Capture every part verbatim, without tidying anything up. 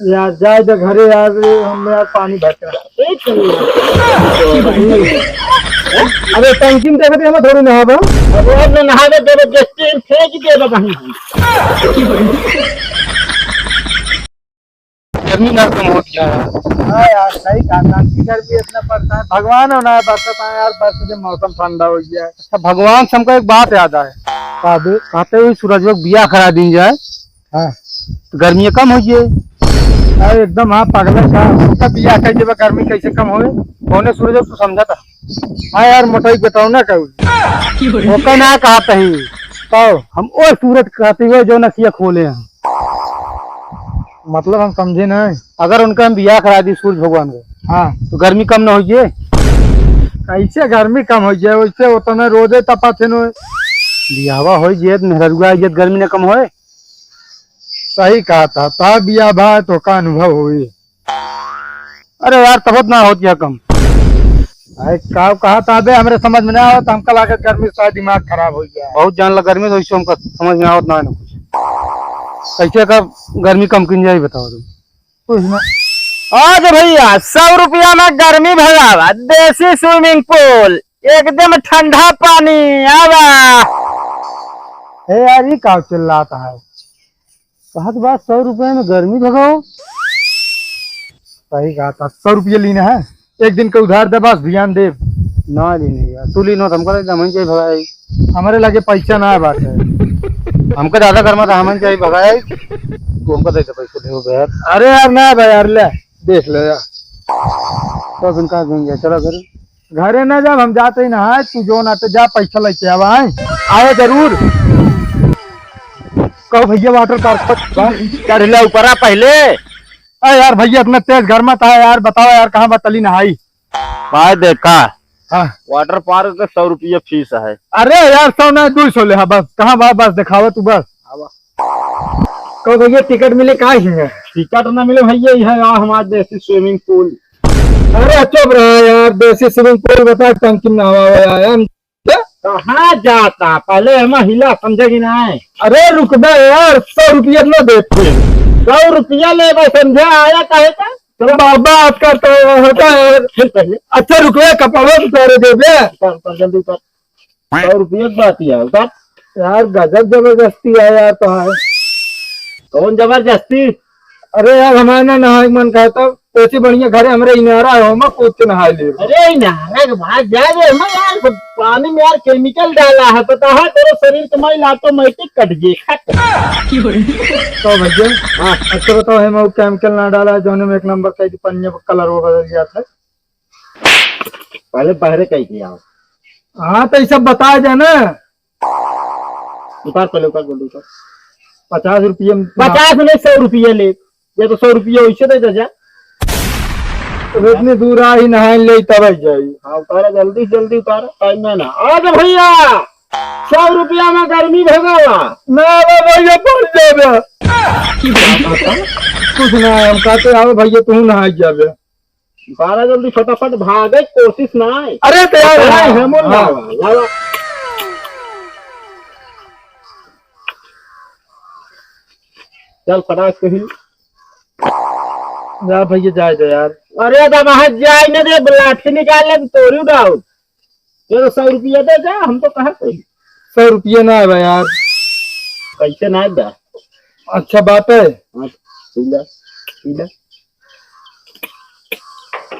यार, जाए दे घरे यार, हम यार पानी भर के। एक कमी है। अरे, टंकी में देखत हमें थोड़ी नहाबा। अब वो न नहावे, जबरदस्ती फेंक देबा कहीं। गर्मी ना कम होत यार। हाँ यार, सही कहा, शांति गर्मी इतना पड़ता है। भगवान हो ना, बरसात आए यार, बरस से मौसम ठंडा हो गया है। अच्छा, भगवान से हमका एक बात याद आए। का बे? कहते हुए सूरज को बिया करा दीन जाए। हाँ। तो गर्मी कम हो जाए। अरे एकदम, हाँ, पगला का, उसका बिया कर देबा, गर्मी कैसे कम होए? कौने सूरज को समझा था? हाँ यार, मोटाई बताओ ना कहू। ओका ना कहा तही। कहो। हम ओ सूरज कहते हुए जो नसिया खोले हैं। मतलब हम समझे ना। अगर उनका हम बियाह करा दी सूरज भगवान को, हाँ। तो गर्मी कम ना होइए? कैसे गर्मी कम हो जाए? वैसे उतना रोजे तपा थे नो। बियाहवा हो जाए तो मेहररुआ आ जाए तो गर्मी ना कम होए? सही कहा था, ता बियाह भा तो का अनुभव हुई। अरे यार, तबत ना होत या कम। अरे का कहा था बे, हमरे समझ में ना आवत, हमका लागत गर्मी से दिमाग खराब हो गया। बहुत जान ला गर्मी, तो इससे हमका समझ में आवत ना है ना कुछ। कैसे का गर्मी कम किन जाए, बताओ तुम। कुछ ना। आज भैया, सौ रुपया में गर्मी भगावा, देसी swimming pool, एकदम ठंडा पानी, आवा। ए यार, ये का चिल्लाता है? कहत बा, "सौ रुपया में गर्मी भगाओ।" सही कहा था, सौ रुपया लीना है, एक दिन का उधार दे, बस ध्यान दे। ना लीने यार, तू लीनो तो हमका दे दे, हम जाई भगाई। हमारे लगे पैसा ना बाटे। हमका ज्यादा गर्मा था, हम जाई भगाई। तू हमका दे दे पैसा, दे दे यार। अरे यार, ना भाई यार, ले, देख ले यार। तो फिर का कहेंगे, चलो घर। घरे ना जाब, हम जात ही नहाए, तू जो ना तो जा, पैसा लेके आवा, आए, आए जरूर। कहो भैया, water park पर बा? चढ़ ले ऊपरा पहले। अरे यार भैया, इतना तेज गर्मा था यार, बताओ यार, कहाँ बा तली नहाई? भाई देखा, हाँ। Water park के सौ रुपया फीस है। अरे यार, सौ ना, दो सौ ले, हाँ बस, कहाँ बा, बस दिखावा तू बस। आवा। कहो भैया, टिकट मिले का ही है? टिकट ना मिले भैया, यह है हमारा देसी swimming pool। अरे चुप रहा यार, देसी swimming pool बता, टंकी में नहावा हुआ है हम। क्या? कहाँ जाता? पहले हम हिला, समझे कि नहीं? अरे रुक बे यार, सौ रुपया ना देते। सौ रुपया ले बे, समझे आया काहे का? चलो बाबा, आज का तो होता है। चल पहले। अच्छा रुक बे, कपड़ा उतारे दे बे। उतार, उतार, जल्दी उतार। सौ रुपया की बात ही है, उतार। यार गजब जबरदस्ती है यार, तो है। कौन जबरदस्ती? अरे यार, हमारे ना नहाए के मन कहे तो, ऐसी बढ़िया घरे हमरे इनारा है, हम कूद के नहाए ले। अरे इनारा के बाहर जा रे, हम यार पानी में यार chemical डाला है, पता है तेरे शरीर के मैल automatic कट गए, खत्म। तो भैया, हाँ। अच्छा बताओ, हम वो chemical ना डाला है, जो हमें एक नंबर का जो पन्ने पर colour वो बदल गया था। पहले बहरे कही के आओ। हाँ, तो ये सब बताए दे ना। उतार पहले, उतार, जल्दी उतार। पचास रुपये में पचास नहीं, सौ रुपये ले। ये तो सौ रुपये वैसे दे दे जा। अब इतनी दूर आ ही नहाए ले तब जाई। हाँ, उतारा, जल्दी से जल्दी उतारा, time में ना। आ जा भैया, सौ रुपया में गर्मी भगावा। ना, ना भैया, पड़ जाएगा। कुछ ना, हम कहते आओ भैया, तू नहा जाबे। बारह जल्दी फटाफट भागे कोशिश ना आए। अरे तो यार, अरे हाँ, हेमंत हाँ। लावा, लावा। चल फटाक से ही। जा भैया, जाए दो यार। अरे दबा जाए ना दे, लाठी निकाल ले तो तोरी उड़ाओ। ये तो सौ रुपया दे जा, हम तो कहा थे। सौ रुपया ना है भाई यार। कैसे ना है बा? अच्छा बात है। हाँ, ठीक है, ठीक है।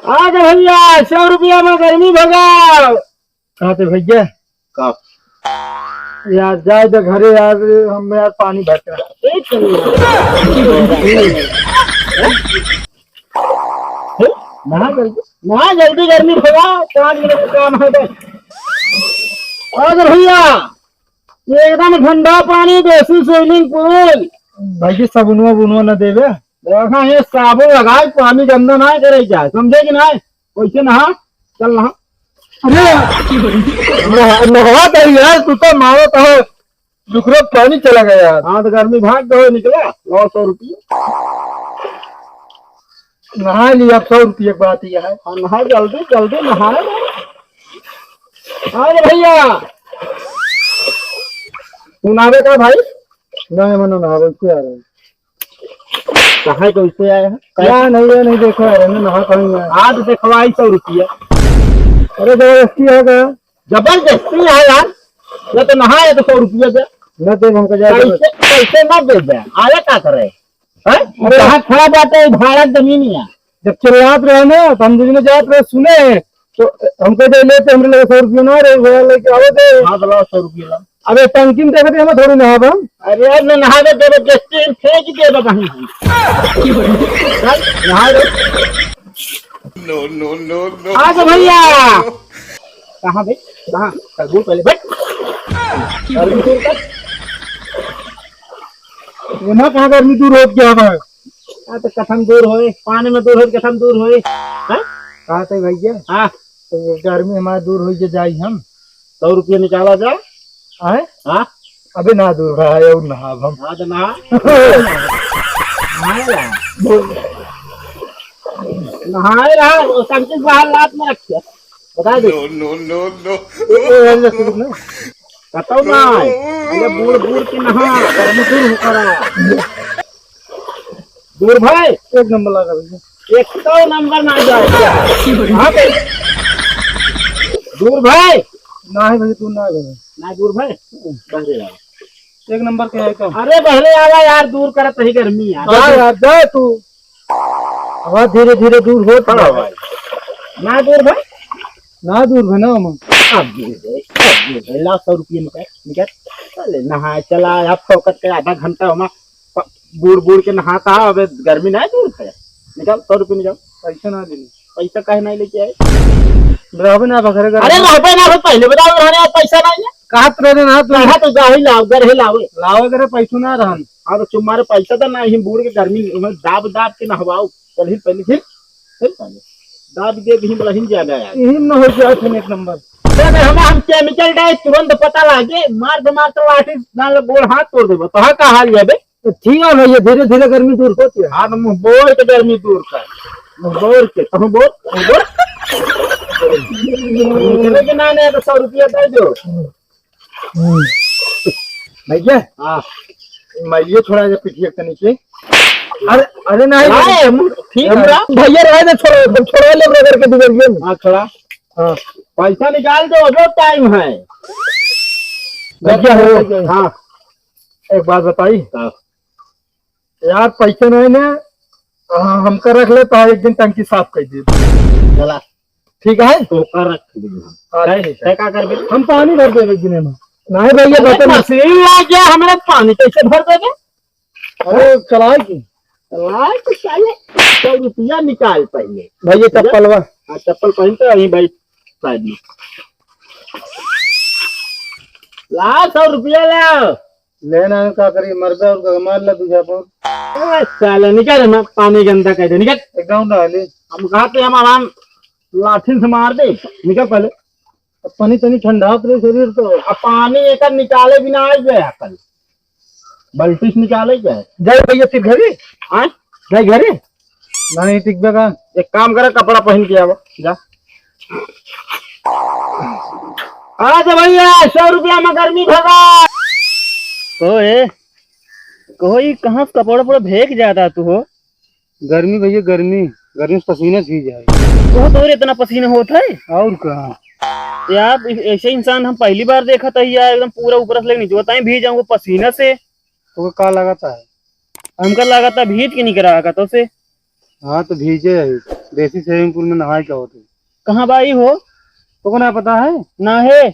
आ जा भैया, सौ रुपया में गर्मी भगाओ। कहाँ थे भैया? का? यार, जाए दे घरे यार, हम यार पानी भर के। एक कमी है। नहा जल्दी, नहा जल्दी, गर्मी भगा, पाँच मिनट का काम है बस। अरे भैया, ये एकदम ठंडा पानी, देसी swimming pool। भाई जी, साबुनवा बुनवा न देवे? देखा, ये साबुन लगाए, पानी गंदा ना करे जाए, समझे कि नहीं? वैसे नहा, चल नहा। अरे, नहा, नहा तो यार, तू तो मारो तो है। दूसरा पानी चला गया यार। हाँ, तो गर्मी भाग गए, निकला, नौ सौ रुपये। नहा लिया, अब सौ रुपये की बात ही है। हाँ, नहा जल्दी, जल्दी नहा। अरे भैया, तू नहावे का भाई? नहीं, मनो नहावे, क्या रहे? कहाँ कैसे आए हैं? क्या नहीं, ये नहीं देखो यार, हमने नहा कहाँ है? आज देखवाई सौ रुपया। अरे जबरदस्ती है क्या? जबरदस्ती है यार, ये तो नहाए तो सौ रुपया दे। न दे हमको जा। कैसे, कैसे ना दे दे? आया का करे? हैं? अरे कहाँ खड़ा बाटे, भाड़ा जमीन है। जब चिल्लात रहे ना, तो हम दूजने जात रहे, सुने, तो हमको दे लेते, हमरे लगे सौ रुपया ना रहे, भैया लेके आओ दे। हाँ, तो लाओ सौ रुपया लाओ। अबे टंकी में देखे थे, हम थोड़ी नहाब हम। अरे यार, मैं नहा दे, जबरदस्ती हम फेंक दे बा कहीं हम। चल, नहा दे। No, no, no, no। आ जा भैया। कहाँ बे? कहाँ? चल, बोल पहले, बैठ। गर्मी दूर कर। एमा कहाँ गर्मी दूर होत गया बा? आ, तो कथम दूर होए, पानी में दूर होए, कथम दूर होए। हाँ? कहा थे भैया? हाँ। तो ये गर्मी हमारे दूर होई जे जाई हम। सौ रुपया निकाला जा। आए? हाँ? अबे ना दूर रहा है, और नहाब हम। हाँ, तो नहा। नहाए रहा। नहाए रहा, वो टंकी बाहर लात में रखिया। बता दे। No, no, no, no। ए, ए, ए, ए, ए, कतौ ना है। अरे बूढ़ बूढ़ के नहा, गर्मी दूर हो करा। दूर भाई। एक नंबर लगा भैया। एक तो नंबर ना जाए। हाँ भाई। दूर भाई। ना है भैया, तू ना है भैया। ना दूर भाई। बहरे आवा। एक नंबर के है तो। अरे बहरे आवा यार, दूर करत रही गर्मी यार। जा यार, जा तू। आवाज धीरे धीरे दूर होत खड़ा है। भाई। ना दूर भाई। ना दूर भाई, ना हम। अब दूर भाई, अब दूर भाई, ला सौ रुपये निकाल, निकाल। चले, नहा चला, अब फोकट के आधा घंटा हमा प-, बूढ़ बूढ़ के नहाता है, अबे गर्मी ना है दूर भाई। निकाल, सौ रुपये निकाल। पैसा ना देने। पैसा काहे नहीं लेके आए? रहबे ना बखरे घर अरे में। रहबे ना हो, पहले बताओ रहने, अब पैसा नहीं है। कहाँ तो रहने ना तू? कहाँ तो जाही लाओ, घर ही लाओ। लाओ करे पैसो ना रहन। हाँ, तो तुम्हारे पैसा तो ना ही, बूढ़ के गर्मी में दाब दाब के नहवाओ। चल ही पहले, फिर, फिर पहले। दाब दे भी बड़ा ही ज्यादा यार। यही न हो जात है एक नंबर। तो अगर हम, हम केमिकल डाले तुरंत पता लागे, मार दे, मार तो लाठी डाल गोड़ हाथ तोड़ देबो। तो हाँ का हाल है बे? तो ठीक है भैया, धीरे धीरे गर्मी दूर होती है। हाँ, तो मुँह बोर के गर्मी दूर कर। मुँह बोर के, कहूँ बोर, कहूँ बोर। निकले के ना, नहीं तो सौ रुपया दे दो। हम्म। भैया, हाँ। मारिए थोड़ा जा पिटिया तनी के। अरे, अरे नहीं, हाँ, नहीं। हम, ठीक है। हमरा भैया रहे दे, छोड़ो, तुम छोड़ो ले ब्रदर के दुबरिया में। हाँ, छोड़ा। हाँ। पैसा निकाल दो, अबे टाइम है। भैया हो। हाँ। एक बात बताई। हाँ। यार, पैसे नहीं ने, हाँ, हमका रख ले तो एक दिन टंकी साफ कर दे। चला। ठीक है? तो का रख दे। हाँ, तय, ठीक है। तय का करबे? हम पानी भर देबे एक दिन में। नहीं भैया, अरे, बता ना। मशीन ला गया, हमरा पानी कैसे भर देबे? अरे, चलाए की? चलाए तो साले, सौ रुपया निकाल पहले। भैया, चप्पल बा? हाँ, चप्पल पहनते हैं, यहीं भाई, साइड में। ला, सौ रुपया ला। लेना है, का करी, मर जा और का मार ले दूजा पर। ए, साले, निकल, हम पानी गंदा कर दे, निकल। एक गाँव ना ले। हम कहा थे, हम आराम लाठिन से मार दे, निकल पहले। अब पानी तनी ठंडा तो शरीर तो। अब पानी एक निकाले बिना आ गया कल। बल्टी से निकाले क्या है? जाए भैया फिर घरे। हाँ? जाए घरे? नहीं, ठीक बा का? एक काम करे, कपड़ा पहन के आवा, जा। आ जा भैया, सौ रुपया में गर्मी भगा। कहो ए, कहो ई कहाँ से कपड़ा वपड़ा भेग जाता तू हो? गर्मी भैया, गर्मी, गर्मी से पसीना भीज जाए। कहो तोरे इतना पसीना होत है? और का? यार, ऐसे इंसान हम पहली बार देखा था यार, एकदम पूरा ऊपर से लेके नीचे तक भीज जाऊंगा पसीना से। तो का लागत है? हमका लागत है भीज के निकरा का तो से। हाँ, तो भीजे है, देसी swimming pool में नहाए का होते। कहाँ बा ई हो? तोको ना पता है? ना है।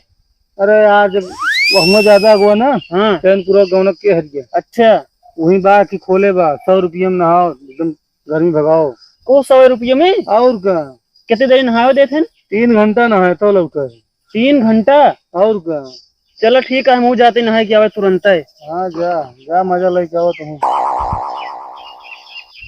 अरे यार, जब वहुआ ज्यादा हुआ ना, हाँ। चैनपुरा गौनक के हट गया। अच्छा। वहीं बा कि खोले बा, सौ रुपये में नहाओ, एकदम गर्मी भगाओ। को सौ रुपये में? और का? कितने देर नहाओ देत हन? तीन घंटा नहाए तो लौटे। तीन घंटा? और का? चलो ठीक है, हम जाते नहाए के आवे तुरंत है। हाँ, जा, जा, मजा लेके आओ तुम।